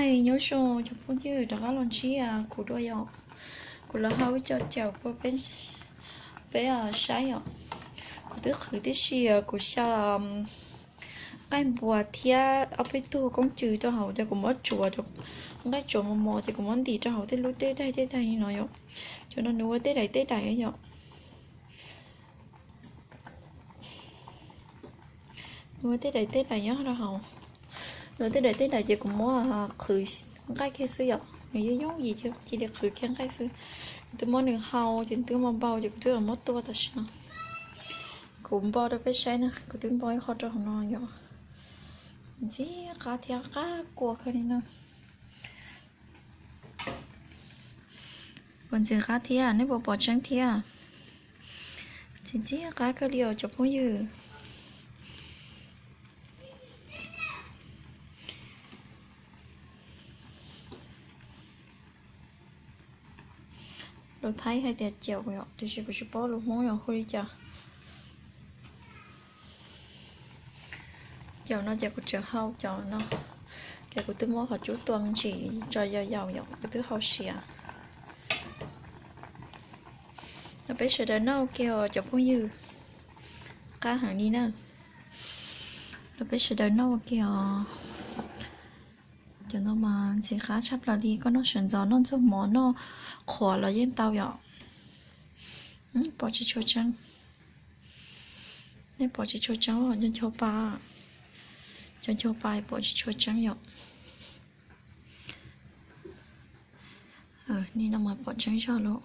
Nyob zoo cov phooj ywg, rov qab los ntsib kuv dua yom. Kuv los hau ib co caum rau peb saib yom. Kuv twb qhwv tib si, kuv xyaw nqaij npua thiab ob peb tug koob tsw rau hauv, ces kuv muab tsuav, nqaij tsuav mos mos ces kuv muab ntim rau hauv tej lub tej daim tej daim li no yom. Cov no nws ua tej daim tej daim yom. Nws ua tej daim tej daim nyob rau hauv. Nws ua tej daim tej daim ces kuv muab qhwv nqaij kiag xwb yom, nws yooj yooj yim ces kuv cia li qhwv kiag nqaij xwb. Kuv twb muab nws hau ces nws twb npau npau ces kuv twb muab tua tam sim no. Kuv npo rau peb saib na, kuv twb npo ib qho rau hauv no yom. Ntxim qab thiab qab kua kawg li na. Puas ntxim qab thiab, nej puas pom tseeb thiab? Ntxim ntxim qab kawg li os cov phooj ywg. Lus Thaib hais tias caum yom, tiam sis kuv tsis paub lus Hmoob yog hu li cas. Caum no ces kuv tseem hau caum no, ces kuv twb muab qhov cub tua me ntsis tso yau yau yom, kuv twb hau siav. Los peb sawv daws noj ua ke os cov phooj ywg, qab heev li na. Los peb sawv daws noj ua ke os. Cov no mas ntxim qab tshaj plaws li, koj noj sawv ntxov, noj ntxuag mov, noj qhuav los yeej tau yom. Pom tsis tshua tseeb. Nej pom tsis tshua tseeb, cov ncho pa, cov ncho pa pom tsis tshua tseeb yom. Nim no mas pom tseeb zog lawm.